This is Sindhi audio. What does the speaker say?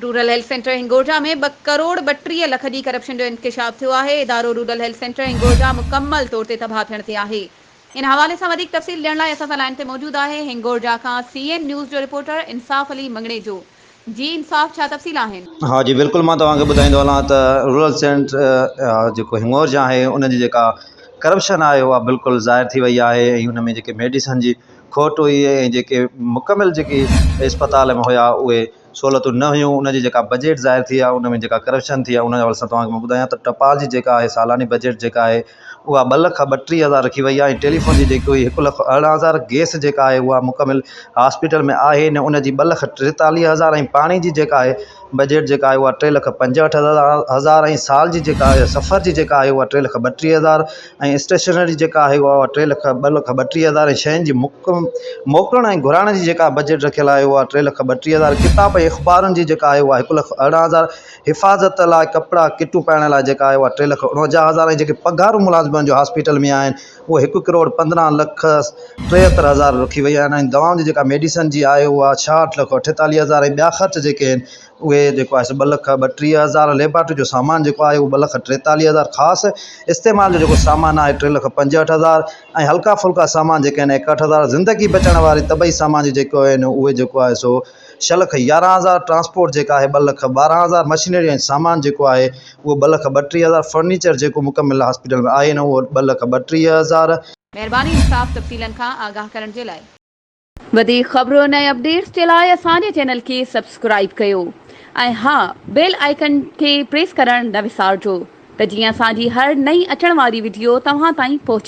رورل هيلٿ سينٽر هنگورجا ۾ ٻه ڪروڙ 32 لک جي ڪرپشن جو انڪشاف ٿيو آهي، ادارو رورل هيلٿ سينٽر هنگورجا مڪمل طور تي تباهه ٿيڻ تي آهي. ان حوالي سان وڌيڪ تفصيل ڏيڻ لاء اسان سان لائين تي موجود آهي هنگورجا کان سي اين نيوز جو رپورٽر انصاف علي مڱڻيجو. جي انصاف ڇا تفصيل آهن؟ ها جي بلڪل مان توهان کي ٻڌائيندو هلان ته رورل سينٽر جيڪو هنگورجا آهي ان جي جيڪا ڪرپشن آهي اها بلڪل ظاهر ٿي وئي آهي ۽ ان ۾ جيڪي ميڊيسن جي کوٽ هئي ۽ جيڪي مڪمل جيڪي اسپتال ۾ هيا اهي سهولتون نه هيون ان جي جيڪا بجيٽ ظاهر ٿي آهي ان ۾ جيڪا ڪرپشن ٿي آهي ان حوالي سان توهان کي مان ٻڌايان ته ٽپال جي جيڪا آهي سالاني بجيٽ جيڪا آهي اها ٻه لک 32 هزار رکي وئي آهي ۽ ٽيليفون جي جيڪي هئي هڪ لک 18 هزار گئس جيڪا آهي اها مڪمل هاسپيٽل ۾ آهي نه ان جي ٻه لک 43 هزار ۽ پاڻي جي جيڪا آهي بجيٽ جيڪا آهي اها ٽي لک 65 هزار ۽ سال جي جيڪا آهي سفر جي جيڪا آهي اها ٽي لک 32 هزار ۽ اسٽيشنري جيڪا آهي اها ٽي لک ٻه لک 32 هزار ۽ شين جي موڪلڻ ۽ گهرائڻ جي جيڪا بجيٽ رکيل آهي اها ٽي لک 32 هزار ڪتاب ۽ اخبارن جي جيڪا آهي اها هڪ لک 18 هزار حفاظت لاء ڪپڙا ڪٽون پائڻ لاء جيڪا آهي اها ٽي لک 49 هزار ۽ جيڪي پگهارون ملازمن جو هاسپيٽل ۾ آهن اهي هڪ ڪروڙ 15 لک 73 هزار رکي وئي آهن ۽ دوائن جي جيڪا ميڊيسن جي آهي اها 66 لک 48 هزار ۽ ٻيا خرچ جيڪي آهن اهي جيڪو آهي سو ٻه لک 32 هزار ليبارٽري جو سامان جيڪو آهي اهو ٻه لک 43 هزار خاص استعمال جو جيڪو سامان آهي ٽي لک 65 هزار ۽ هلڪا ڦلڪا سامان جيڪي آهن 61 هزار زندگي بچائڻ واري طبعي سامان جي جيڪو آهن اهي جيڪو آهي سو ڇهه لک 11 هزار ٽرانسپورٽ جيڪا آهي ٻه لک 12 هزار مشينري ۽ سامان جيڪو آهي اهو ٻه لک 32 هزار فرنيچر جيڪو مڪمل هاسپيٽل ۾ آهي نه اهو ٻه لک 32 هزار. مهرباني انصاف تفصيلن کان آگاهه ڪرڻ جي لاء. وڌيڪ خبرن ۽ اپڊيٽس جي لاء اسان جي چينل کي سبسڪرائيب ڪيو ۽ ها بيل آئيڪن کي پريس ڪرڻ نه وسارجو ته جيئن اسان جي هر نئين اچڻ واري وڊيو توهان تائين پهچي.